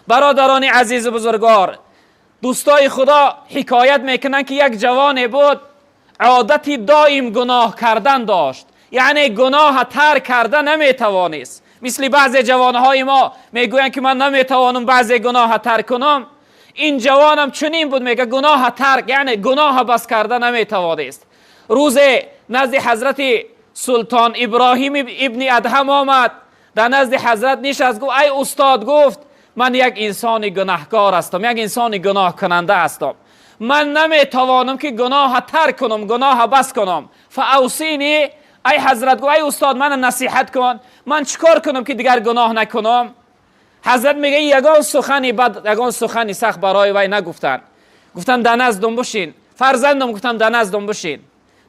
Бародарони азизу бузургвор, дӯстои Худо ҳикоят мекунанд, ки як ҷавоне буд, одати доим гуноҳ кардан дошт, яъне гуноҳ тарк карда наметавонист. Мисли баъзе ҷавонҳои мо мегӯянд, ки ман наметавонам баъзе гуноҳ тарк кунам. Ин ҷавонам чунин буд, мегӯяд, гуноҳ тарк, яъне гуноҳ бас карда наметавонист. Рӯзе назди ҳазрати султон Иброҳим ибни Адҳам омад, дар назди ҳазрат нишаст, гуфт: «Ай устод», гуфт, «ман як инсони гунаҳкор ҳастам, як инсони гуноҳкунанда ҳастам. Ман наметавонам, ки гуноҳ тарк кунам, гуноҳ бас кунам. فأوصني», ай ҳазрат, гуфт, «ай устод, мана насиҳат кун, ман чикор кунам, ки дигар гуноҳ накунам?» Ҳазрат мега, ягон сухани бад, ягон сухани сахт барои вай нагуфтанд. Гуфтанд: «Да наздум бушин, фарзандам», гуфтам, «да наздум бушин».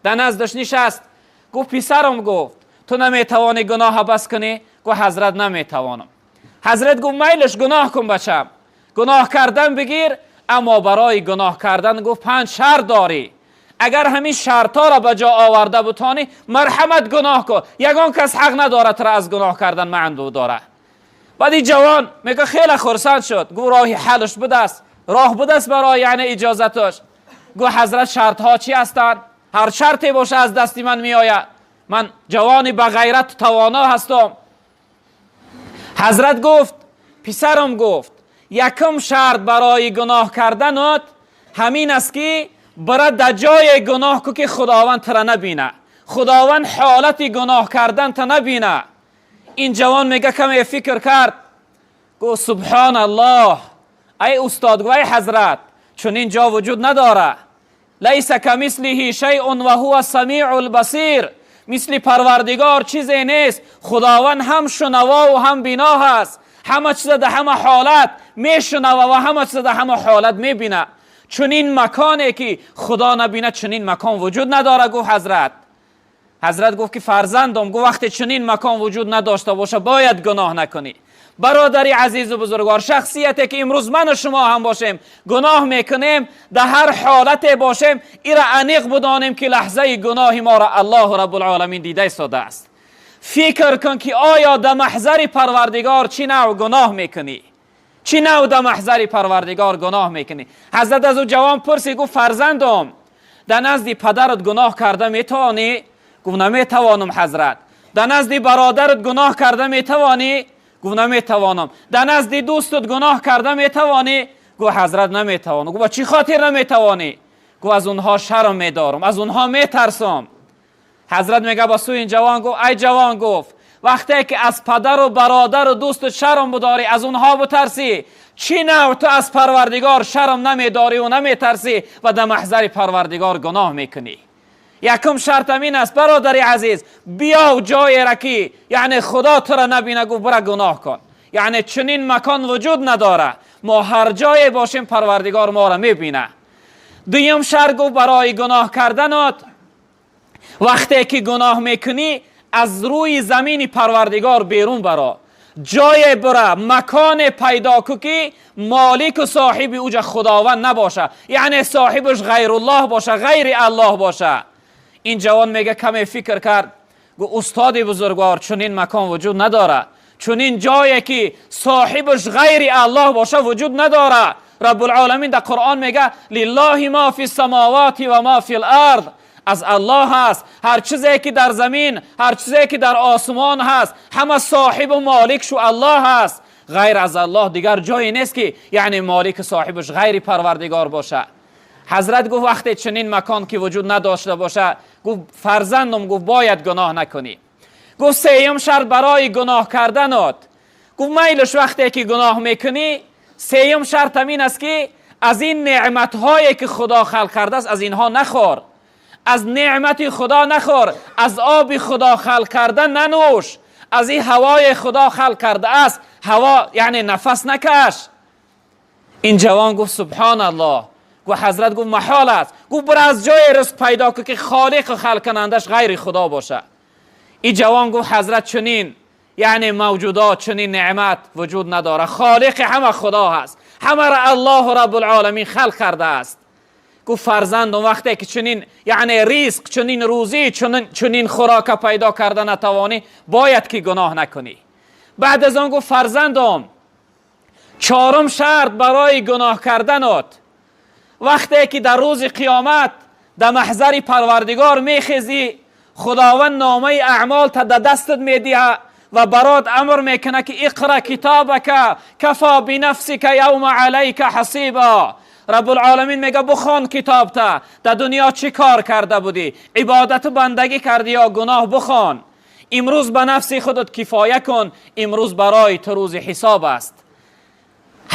Да наздаш нишаст, гуфт: «Писарам», гуфт, «ту наметавонӣ гуноҳ бас кунӣ?» Гуфт: «Ҳазрат, наметавонам». Ҳазрат гуфт: «Майлаш, гуноҳ кун, бачам, гуноҳ кардан бигир, аммо барои гуноҳ кардан», гуфт, «панҷ шарт дорӣ. Агар ҳамин шартҳоро ба ҷо оварда бутонӣ, марҳамат, гуноҳ кун. Ягон кас ҳақ надорад туро аз гуноҳ кардан манъ дорад». Баъд ин ҷавон мега, хеле хурсанд шуд, гуфт, роҳи ҳалш будааст, роҳ будааст барои, яъне иҷозаташ. Гуфт: «Ҳазрат, шартҳо чӣ ҳастанд? Ҳар шарте боша, аз дасти ман меояд. Ман ҷавони ба ғайрат тавоно ҳастам». Ҳазрат гуфт: «Писарам», гуфт, «якум шарт барои гуноҳ карданат ҳамин аст, ки бара дар ҷое гуноҳ ку, ки Худованд тура набина, Худованд ҳолати гуноҳ кардан та набина». Ин ҷавон мега, каме фикр кард, гуфт: «Субҳон Аллоҳ, ай устод», гуфт, «ай ҳазрат, чунин ҷо вуҷуд надора. ليس كمثله شيء وهو السميع البصير. Мисли Парвардигор чизе нест. Худованд ҳам шунавову ҳам бино ҳаст, ҳама чиза дар ҳама ҳолат мешунава ва ҳама чиза дар ҳама ҳолат мебина. Чунин маконе, ки Худо набина, чунин макон вуҷуд надора», гуфт ҳазрат. Ҳазрат гуфт, ки «Фарзандом», гуфт, «вақте чунин макон вуҷуд надошта боша, бояд гуноҳ накунӣ». Бародари азизу бузургвор, шахсияте ки имрӯз ману шумо ҳам бошем, гуноҳ мекунем, дар ҳар ҳолате бошем, ира аниқ будонем, ки лаҳзаи гуноҳи моро Аллоҳу Раббулъоламин дида истодааст. Фикр кун, ки оё дар маҳзари Парвардигор чӣ навъ гуноҳ мекунӣ, чӣ навъ дар маҳзари Парвардигор гуноҳ мекунӣ. Ҳазрат аз ӯ ҷавон пурсид, гуфт: «Фарзандом, дар назди падарат гуноҳ карда метавонӣ?» Гуфт: «Наметавонам, ҳазрат». «Дар назди бародарат гуноҳ карда метавонӣ?» Гуфт: «Наметавонам». «Дар назди дӯстат гуноҳ карда метавонӣ?» Гуфт: «Ҳазрат, наметавонам». Гуфт: «Ба чӣ хотир наметавонӣ?» Гуфт: «Аз онҳо шарм медорам, аз онҳо метарсам». Ҳазрат мега, ба сӯи ин ҷавон гуфт: «Ай ҷавон», гуфт, «вақте ки аз падару бародару дӯстат шарм будорӣ, аз онҳо бутарсӣ, чӣ навъ ту аз Парвардигор шарм намедорӣ наметарсӣ ва дар маҳзари Парвардигор гуноҳ мекунӣ?» Якум шарт ҳамин аст, бародари азиз: биёв ҷоеро, ки яъне Худо туро набина, гуфт, бара гуноҳ кун. Яъне чунин макон вуҷуд надора. Мо ҳар ҷое бошем, Парвардигор моро мебина. Дуюм шарт, гуфт, барои гуноҳ карданат: вақте ки гуноҳ мекунӣ, аз рӯи замини Парвардигор берун баро, ҷое бура, маконе пайдо ку, ки молику соҳиби уҷа Худованд набоша, яъне соҳибаш ғайруллоҳ боша, ғайри Аллоҳ боша. Ин ҷавон мега, каме фикр кард, гуфт: «Устоди бузургвор, чунин макон вуҷуд надора. Чунин ҷое, ки соҳибаш ғайри Аллоҳ боша, вуҷуд надора. Раббулъоламин дар Қуръон мега: لله ما في السماوات وما في الأرض. Аз Аллоҳ ҳаст ҳар чизе, ки дар замин, ҳар чизе, ки дар осмон ҳаст, ҳама соҳибу моликшу Аллоҳ ҳаст. Ғайр аз Аллоҳ дигар ҷое нест, ки яъне молику соҳибаш ғайри Парвардигор боша». Ҳазрат гуфт: «Вақте чунин макон ки вуҷуд надошта боша», гуфт, «фарзандум», гуфт, «бояд гуноҳ накунӣ». Гуфт: «Сеюм шарт барои гуноҳ карданот», гуфт, «майлаш, вақте ки гуноҳ мекунӣ, сеюм шарт ҳамин аст, ки аз ин неъматҳое, ки Худо халқ кардааст, аз инҳо нахӯр, аз неъмати Худо нахӯр, аз оби Худо халқ карда нанӯш, аз ин ҳавои Худо халқ кардааст ҳаво, яъне нафас накаш». Ин ҷавон гуфт: «Субҳон Аллоҳ». Гуфт, ҳазрат гуфт: «Маҳол аст». Гуфт: «Бира, аз ҷое ризқ пайдо кун, ки холиқу халқкунандаш ғайри Худо боша». Ин ҷавон гуфт: «Ҳазрат, чунин яъне мавҷудот, чунин неъмат вуҷуд надорад. Холиқи ҳама Худо ҳаст, ҳамаро Аллоҳу Раббулъоламин халқ кардааст». Гуфт: «Фарзандум, вақте ки чунин яъне ризқ, чунин рӯзӣ, чунин хӯрока пайдо карда натавонӣ, бояд ки гуноҳ накунӣ». Баъд аз он гуфт: «Фарзандум, Чорум шарт барои гуноҳ карданот, вақте ки дар рӯзи қиёмат дар маҳзари Парвардигор мехезӣ, Худованд номаи аъмолта дар дастат медиҳад ва барот амр мекунад, ки اقرأ كتابك كفى بنفسك اليوم عليك حسيبا. Раббулъоламин мега: бухон китобта, дар дунё чӣ кор карда будӣ, ибодату бандагӣ кардӣ ё гуноҳ, бухон. Имрӯз ба нафси худат кифоя кун, имрӯз барои ту рӯзи ҳисоб аст.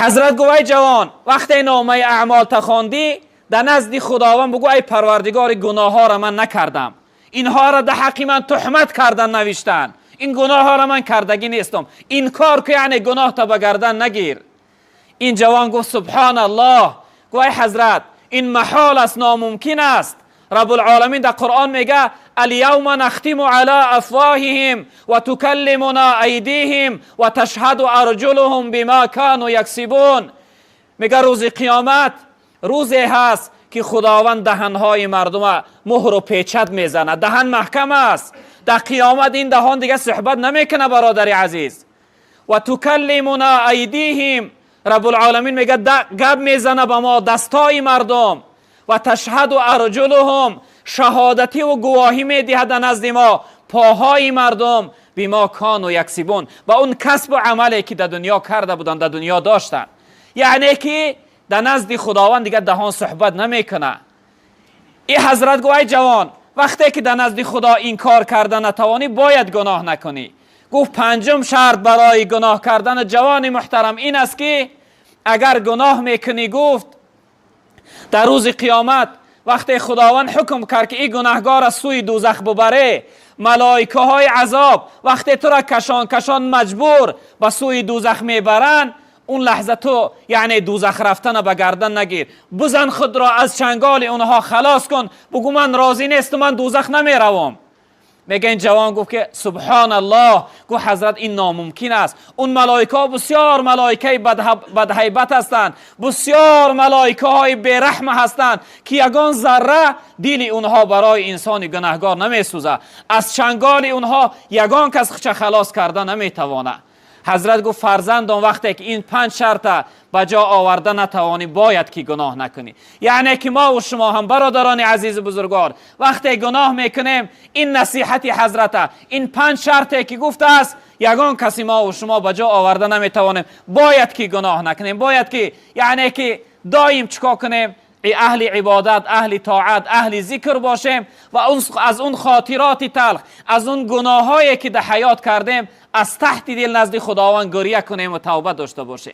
Ҳазрат гуфт: ай ҷавон, вақте номаи аъмолта хондӣ, дар назди Худованд бугӯ: ай Парвардигори, гуноҳҳоро ман накардам, инҳоро дар ҳаққи ман туҳмат кардан навиштанд, ин гуноҳҳоро ман кардагӣ нестам. Инкор ку, яъне гуноҳта ба гардан нагир. Ин ҷавон гуфт: субҳоналлоҳ. Гуфт: ай ҳазрат, ин маҳол аст, номумкин аст. Раббулъоламин дар Қуръон мега: اليوم نختم على أفواههم وتكلمنا أيديهم وتشهد أرجلهم بما كانوا يكسبون. Мега, рӯзи қиёмат рӯзе ҳаст, ки Худованд даҳанҳои мардума муҳру печат мезанад. Даҳан маҳкам аст. Дар қиёмат ин даҳон дига суҳбат намекунад, бародари азиз. وتكلمنا أيديهم, Раббулъоламин мега, гап мезана ба мо дастои мардум. وتشهد أرجلهم, шаҳодативу гувоҳӣ медиҳад дар назди мо поҳои мардум. بما كانوا يكسبون, ба он касбу амале, ки дар дунё карда буданд, дар дунё доштанд. Яъне ки дар назди Худованд дигар даҳон суҳбат намекунад. И ҳазрат гуфт: ай ҷавон, вақте ки дар назди Худо инкор карда натавонӣ, бояд гуноҳ накунӣ. Гуфт: панҷум шарт барои гуноҳ кардани ҷавони муҳтарам ин аст, ки агар гуноҳ мекунӣ, гуфт, дар рӯзи қиёмат, вақте Худованд ҳукм кард, ки ин гунаҳгор аз сӯи дӯзах бубаре, малоикаҳои азоб вақте тура кашон кашон маҷбур ба сӯи дӯзах мебаранд, он лаҳза ту яъне дӯзах рафтана ба гардан нагир, бизан, худро аз чанголи онҳо халос кун, бугӯ: ман розӣ несту, ман дӯзах намеравам. Мега, ин ҷавон гуфт, ки субҳоналлоҳ. Гуфт: ҳазрат, ин номумкин аст. Он малоикаҳо бисёр малоикаи бадҳайбат ҳастанд, бисёр малоикаҳои бераҳма ҳастанд, ки ягон зарра дили онҳо барои инсони гунаҳгор намесӯзад. Аз чанголи онҳо ягон кас худша халос карда наметавонад. Ҳазрат гуфт: фарзандон, вақте ки ин панҷ шарта ба ҷо оварда натавонӣ, бояд ки гуноҳ накунӣ. Яъне ки мо шумо ҳам, бародарони азизу бузургвор, вақте гуноҳ мекунем, ин насиҳати ҳазрата, ин панҷ шарте, ки гуфтааст, ягон каси мо шумо ба ҷо оварда наметавонем, бояд ки гуноҳ накунем. Бояд ки яъне ки доим чикор кунем? Аҳли ибодат, аҳли тоат, аҳли зикр бошем ва аз он хотироти талх, аз он гуноҳҳое, ки дар ҳаёт кардем, аз таҳти дил назди Худованд гиря кунем ва тавба дошта бошем.